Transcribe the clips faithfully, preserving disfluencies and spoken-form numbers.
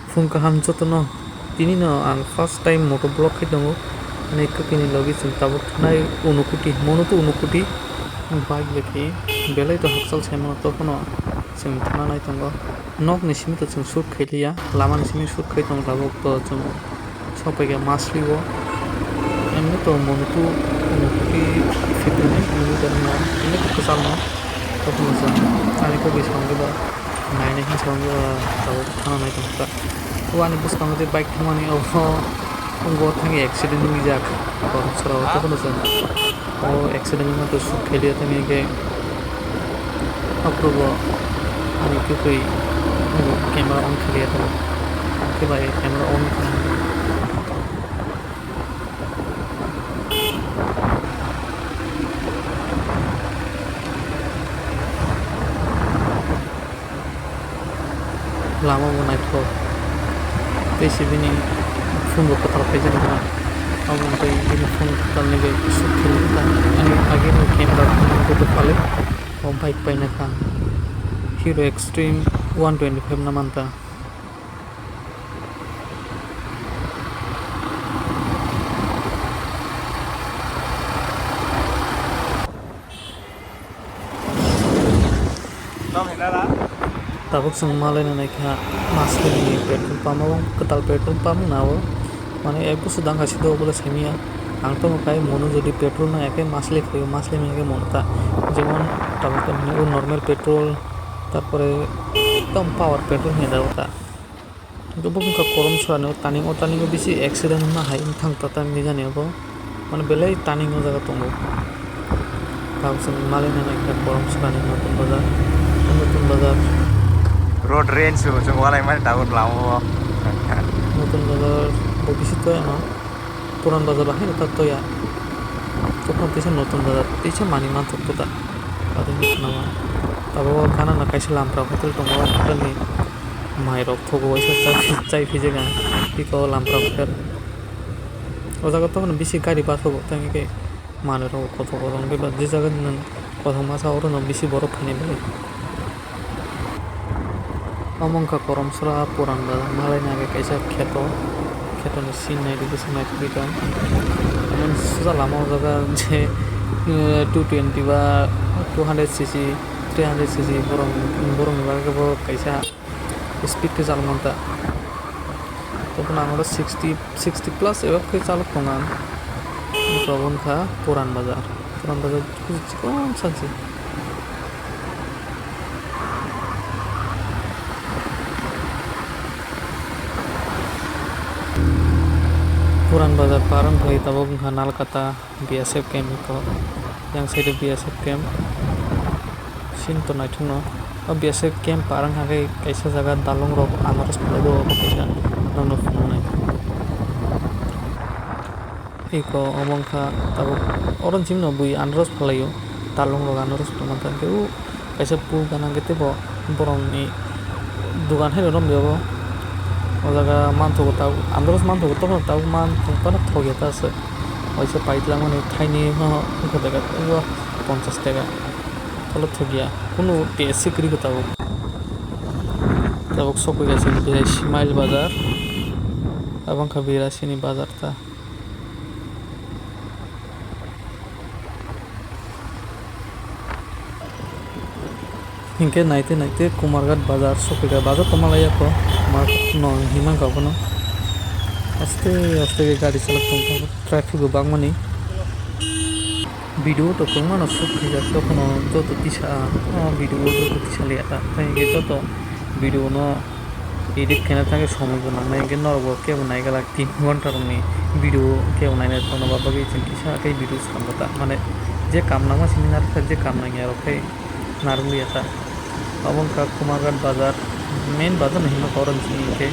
Phung kaham jotono, tini no ang first time moto vlog khai tongo. Ani kwkwi ni logi chwng tabuk thanai Unakoti, mono to Unakoti. Bike bai khe belai to hakchal sai mano, tokhono chwng thana nai tongo. Nok ni simi to chwng shoot khai liya, lama ni simi shoot khai tongo tabuk to chwng. Sokphaikha Masli o. Emni to monitu, monitu ki fifty nine kilometer no, emni to kwchal no. Tokoni chwng ani kok biskango ba nainai hinsa wngwi ba tabuk thana nai tongkha. O ani bwskango je bike thangmani obo, obo thangwi accident wngwi jak. Borok sora o tokoni chwng. O accident wngma to shoot khailiya tamo hinkhe aphuru bo ani kwtwi camera on khailiya tamo. Ang khe bai camera on khainani. Lama bo naithok. Tei se bini phone bo kwtal khaijak na. Abo wngkha bini phone kwtal ni bai shoot khaijak na. Ani agini camera phone bo kwtal phalwi. O bike paina kha. Hero Xtreme one twenty five na manta. Tabuk chwng malaina naikha Masli ni petrol pump o, kwtal petrol pump wngna o, mane ek bosor dangkha side o bole saimanya. Ang tamo kai mono jodi petrol nangya khe Masli khaio, Masli nangya khe mono ta. Jemon tabuk tamo normal petrol, tarpore ekdom power petrol hinya da o ta. Bo wngkha Koromsora ni o turning, o turning o bisi accident wngma hai wngthang ta, ta nini jani abo. Mane belai turning o jaga tongo. Tabuk chwng malaina naikha Koromsora ni notun bazar. Notun bazar. Road range se bo chwng walaimani tabuk lama o. Notun bazar bo bisi toya no. Puran bazar bo haino ta toya. Tokon teisa notun bazar teisa manwi manthok ta. Abo wngkha nama. Tabuk o gana no kaisa Lamprok hotel tongo, o hotel ni. Mai rok thogo waisa chai, chai phijak ang, tei kok lamprok pher. O jaga tokno bisi gari bathogo, tei hwnkhe manwi rok kothok kothok wngkhe ba je jaga nwng kothok masa orono bisi borok phainai bagwi. Omo wngkha Koromsora puran bazar, malaina age kaisa kheto, khetoni scene naidi bwswk naithokgwi tong. Omo sujak lama o jaga je, eh, two twenty ba two hundred C C, three hundred C C borok, borokni bagwi bo kaisa. Speed khe chalok manta. Toboni ang oro sixty, sixty plus ebo khe chalok tongo ang. Abo wngkha Puran Bazar. Puran Bazar chikon sansi. Puran Bazar par wngkha tabuk wngkha Nalkata. B S F camp eko, yang side o B S F camp, sini to naithok no. O B S F camp par wngkha khe kaisa jaga dalong rok anaros phalai o, obo kaisa nokno phunuknai. Eko omo wngkha tabuk oro chini no bui anaros phalai o, dalong rok anaros phalai mantha khe o. Kaisa pool gana khe teibo borokni dogan hai rw romdi obo. O jaga manthogo tabuk andros manthogo tokno tabuk manthogo phano thokya ta aswk. Waisa pailangmani thaini phano wngkha bega o ponchas taka. Tolo thokya kunu T S C kwrwi kho tabuk. Tabuk sokphaikha chini Birasi mile bazar. Abo wngkha Birasini bazar ta. Hinkhe naite naite Kumarghat bazar sokphaikha, bazar tongma laiya kho, Kumarghat no hinwi mankha abono. Aste aste khe gari chalok tongkha, traffic bo bangmani. Video to kwbangma no shoot khaijak, tokhono joto tisa o video o joto tisa liya ta, tei hinkhe joto video no. Edit khaina thangkhe somoi bo nangnai, hinkhe norok bo kebo naigalak tin ghonta rokni video kebo nainai tongna ba bagwi chwng kisa khe video swnamjak ta. Mane je kam nangma simi narwkha, je kam nangya rok khe narwkliya ta. Obo wngkha Kumarghat bazar, main bazar no hinma khe oro chini hinkhe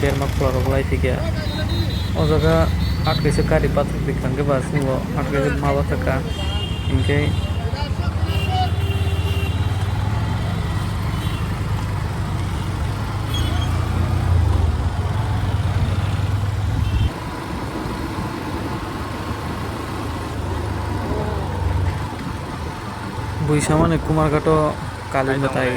berma khula rok lai thikya. O jaga at kaisa gari bathak rikha, hinkhe ba chwng bo at kaisa ma bathakha. Hinkhe Bui samani Kumarghato kali mwtai.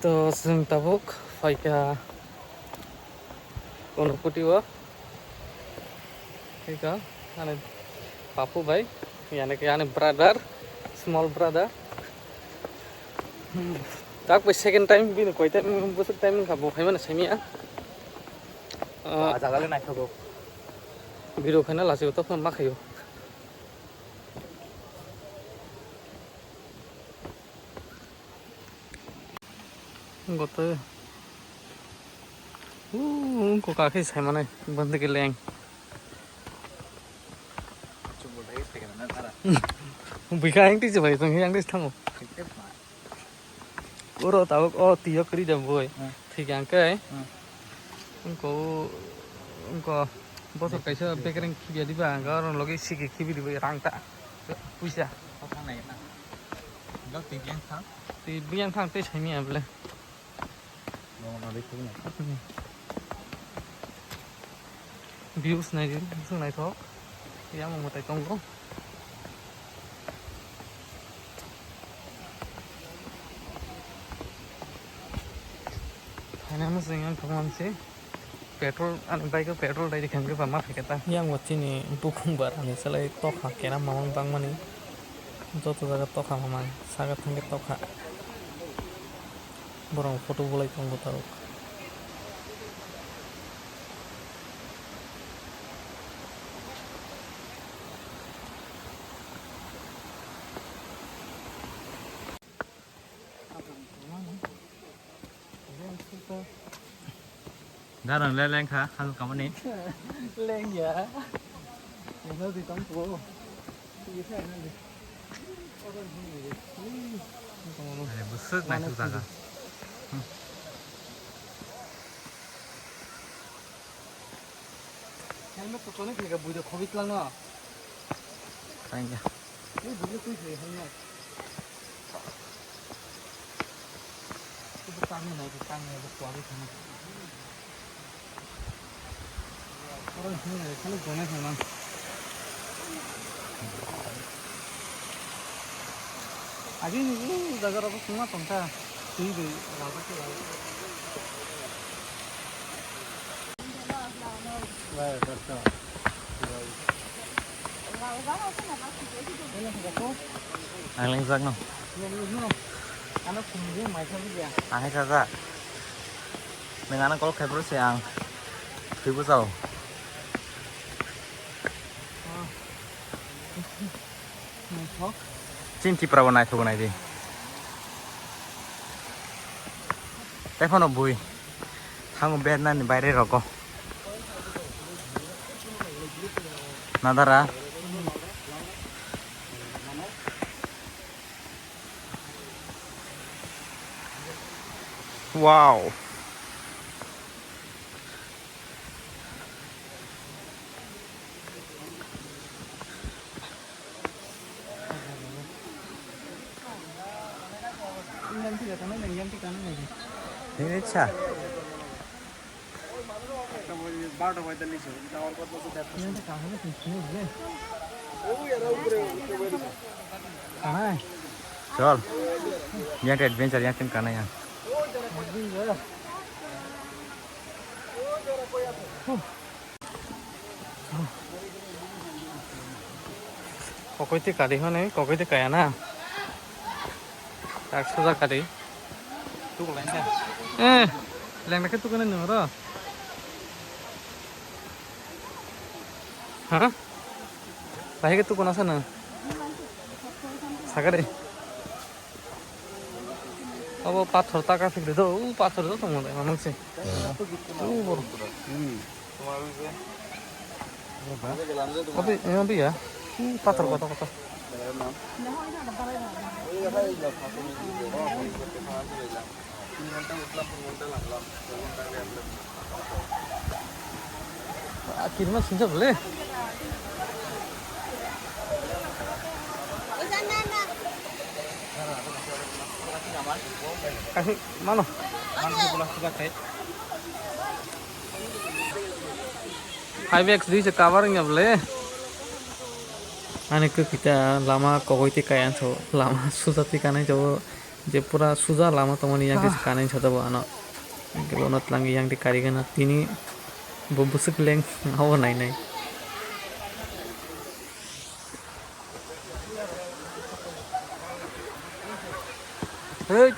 To chwng tabuk phaikha Unakoti o. Phaikha ani papu bai, yani ke ani brother, small brother. Tak bai second time bini koi time, bwswk time wngkha bo phaimani saimanya. Ah, jaga le naithogo. Video khaina lachigo tokma ma khaio. Goto. Uuu, wngkha khe saimanai, bondike leng. Buikha ang twi se bai tong, ang twi se thango. Oro tabuk o twi o kwrwi da boi. Hmm. Thik ang khe. Hmm. Wngkha o, wngkha bosor kaisa bekereng khibya diba, ang oro logi sigi khibi diba rang ta. Puisa. Twi biyang thang tei saimanya bole. Views nai di, bwswk naithok. Yang mwtai tongo. Phaina mwswng yang thangma se. Petrol, ani bike o petrol dai di khe ba ma phaikha ta. Yang bo chini bukung bara ni selai tokha keram mamang bangmani. Joto jaga tokha mamang, saga thangkhe tokha. Borok photo bolai tongo tabuk. Darang le lengkha, hal kamani. Lengya. Eno di tong po. Busuk naisuk jaga. Helmet to connect khe buida khobit lang no. Thank you. Ni buida twi khe helmet. Kubu tangni nai, tangni nai, kuwa bi thangni. Oro hwnwi nai, khali gonai thangna. Agini ni jaga rok sungma tongkha. Twi bai rajak khe. Ang lengjak no. Ang hai sajak. Nang ano call khai phuru se ang thwibo chao. Chini Tripura bo naithok nai di. Tei phano bui thango bernani baire rogo. Nadara. Wow. Ini sa. Chol. Yang adventure yang tin kana yang. Kokoi twi kari hwnwi, kokoi twi kaya na. Tak suja kari. Eh, lengna khe tukuna nung ro. Ha? Bahai khe tukuna sa nung. Sagari. Abo pathor taka phikri do, u pathor do tongmo dai manung se. U bor. Abi, eh, abi ya. U pathor koto koto. Ah, kirma sinjak le. Kasi, mano. Five X dui se cover wngya bole. Ani kwkita lama kogoi twi kaya so, lama suja twi kanai so. Je pura suja lama tongmani yang khe kanai sajabo ano. Hingke bono twlangwi yang de karigana tini bo bwswk leng abo nai nai. Hei.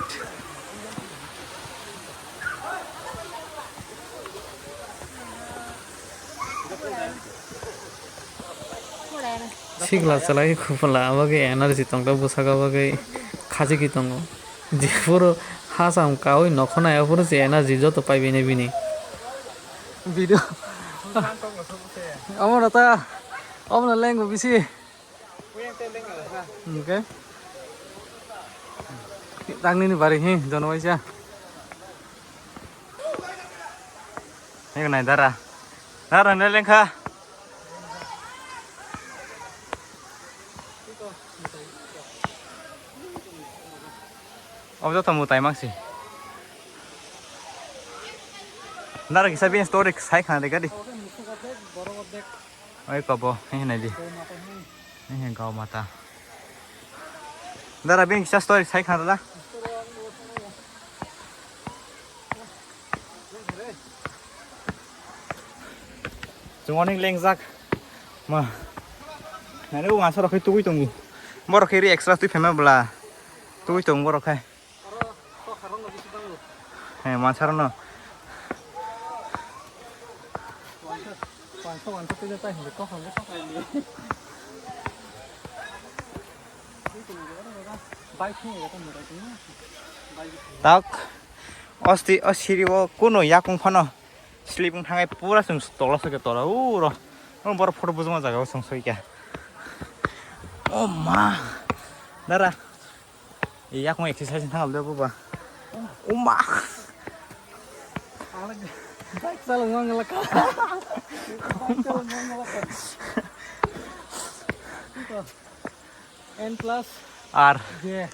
Sikla chalai khupla abagwi energy tongkha bwsaka bagwi khajigwi tongo. Jephuru hasam kaui nokhonai aphuru se energy joto paibainai bini. Video. Omono ta, omono lengbo bisi. Hingke. Tangni ni bari hi, jono waisa. Ego nai dara. Dara ne lengkha. Obo joto mutai mangsi. Dara kisa bin story sai khana de gadi. Oi kobo, he nai di. He he gau mata. Dara bin kisa story sai khana da. Chwng onek lengjak. Ma. Nani o wansa rok khai tugui tongo. Borok khai ri extra twi phema bwla. Tugui tongo borok khai. He, wansa rok no. Tak. Osti, o siri o kuno yakung phano. Slip wng thangai pura chwng tola sake tola uro. Ang borok photo bujuma jaga o chwng soi kha. O ma. Dara. Yakung exercise thang le buba. O ma. Bike chalung wng la ka. Bike chalung wng la ka. N plus R. J.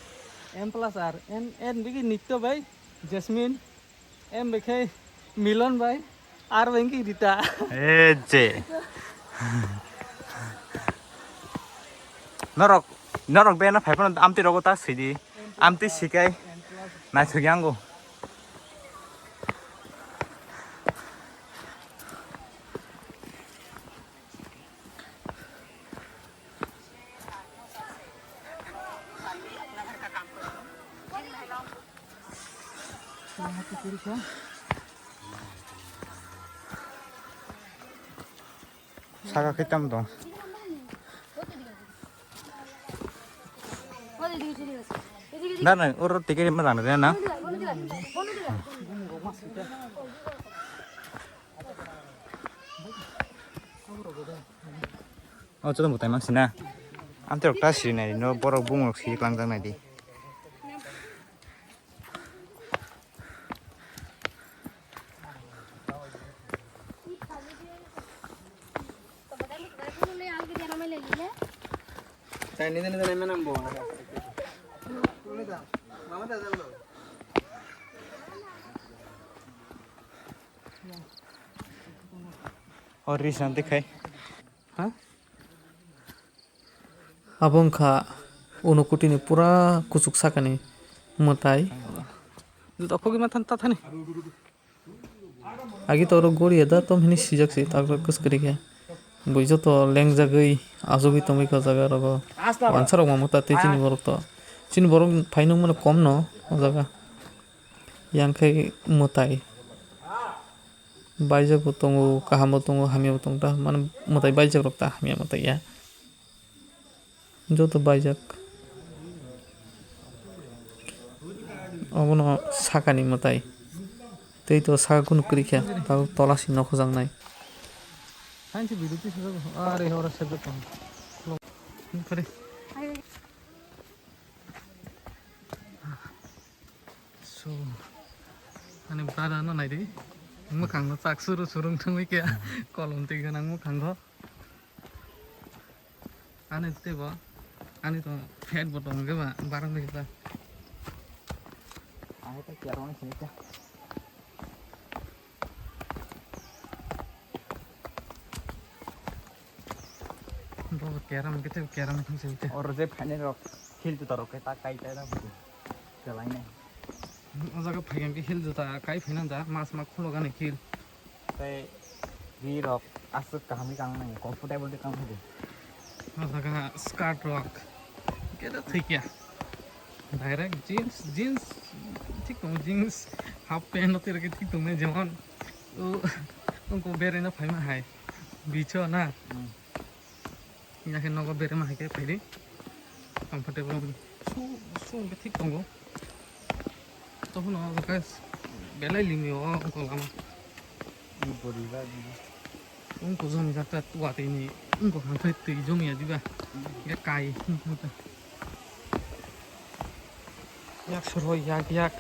M plus R. N, N bigi Nitya bai, Jasmine. M bai khai Milan bai, R bai khai Rita. E je. Norok, norok be na phai phano amtwi rogo ta sidi. Amtwi sikai. Naithok yango. Saka khe tamo tong. Na na, oro ticket ma rang na na. O, joto mwtai mang sina. Amtwi rok ta siri nai no, borok bumung rok siri klangjak nai di. O ri santi khai. Ha? Abo wngkha Unakoti ni pura kuchuk sakani mwtai. Joto khogwi ma than ta thani. Agi to oro goriya da tom hini sijak si tak kwswk kwrwi khe. Bui joto lengjagwi achugwi tongwi kha o jaga rogo. Wansa rok ma mwtai tei chini borok to. Chini borok phai nung mano kom no o jaga. Yang khe mwtai. Baijak bo tongo, kaham bo tongo, hamya bo tongo ta. Mane mwtai baijak rok ta, hamya mwtai ya. Joto baijak. Obono sakani mwtai. Tei to saka kunu kwrwi khe, tabuk tola si nokhojaknai. Hain se video twi sujak, are ora sejak tong. Phari. So, ani brother no naidi, mwkhang no chak suru suru wng thangwi khe, kolom twi gwnang mwkhang kho. Ani tei bo, ani to fat bo tong khe ba, barang bai khe ta. Ani to kerong sini khe. Bo keram khe, keram thang se. Oro je phainai rok, khil juta rok khe ta kai ta da. Kelainai. O jaga phaikhe khil juta kai phaina da, mas ma khulo gani khil. Tei ri rok aswk kaham khe kang nai, comfortable khe kang nai. O jaga skirt rok keda thwikya. Direct jeans, jeans thik tongo, jeans half pant no tei rok thik tongo, jemon o, ungko beraina phaima hai bicho na. Hmm. Ina khe nogo berema hai khe phaidi. Comfortable wngdi. Su, su hwnkhe thik tongo. Tophano o jaga belai limio o wngkha lama. Wngkha jom jak ta watwi ni wngkha khe twi jom ya diba. Hwnkhe kai. Yak soro yak yak.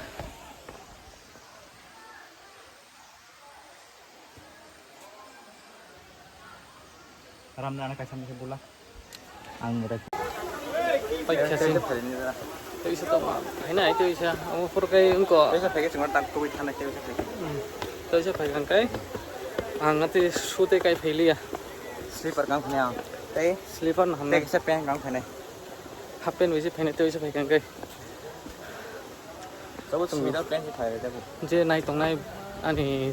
Ramni ana kaisa mese bula. Ang rek. Paikha sin. Tei sa tongma. Hai nai tei sa. Amo pur kai wngko. Tei sa phege chungo tak tugui thana tei sa phege. Hmm. Tei sa phai kang kai. Ang ati sute kai phailiya. Slipper kang phani ang. Tei. Slipper na hamna. Tei sa pant kang phani. Half pant bai se phainai tei sa phai kang kai. Sabo chwng without pant se phai rw jago. Je nai tongnai ani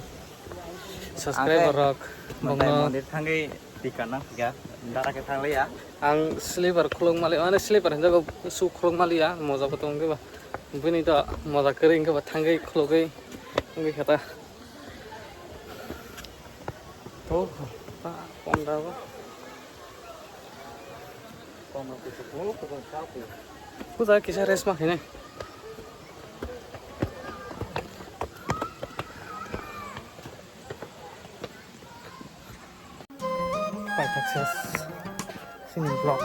Subscriber rok, bongno mondir thangwi tikar nang phiya, dara khe thang liya. Ang slipper khuluk mali, mane slipper hinjago, shoe khuluk maliya, moja bo tong khe ba. Bini to moja kwrwi hwnkhe ba thangwi khulugwi wngwi kha ta. To, ta, pondra bo. Puja kisa rest ma khainai. Paithak ses sini vlog.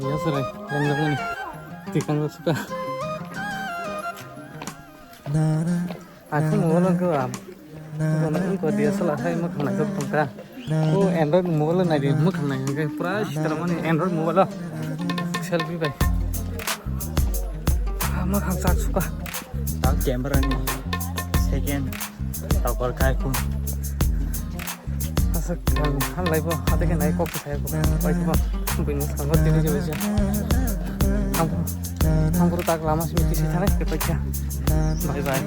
Ya sore, yang lagu ni. Tikang suka. Aku mobile ko am. Ko na ko D S L R hai mo khana ko tongka. Ko Android mobile na di mo khana ko pura sitra mani Android mobile. Selfie bai. Ah, mo khang sak suka. Tang camera ni second tokol kai kun. Asa kan han lai bo hade ke nai kok sai ko. Pai ko. Bini sango tini je beja. Ang ang buru tak lama simi tisi thane ke pacha. Bye bye.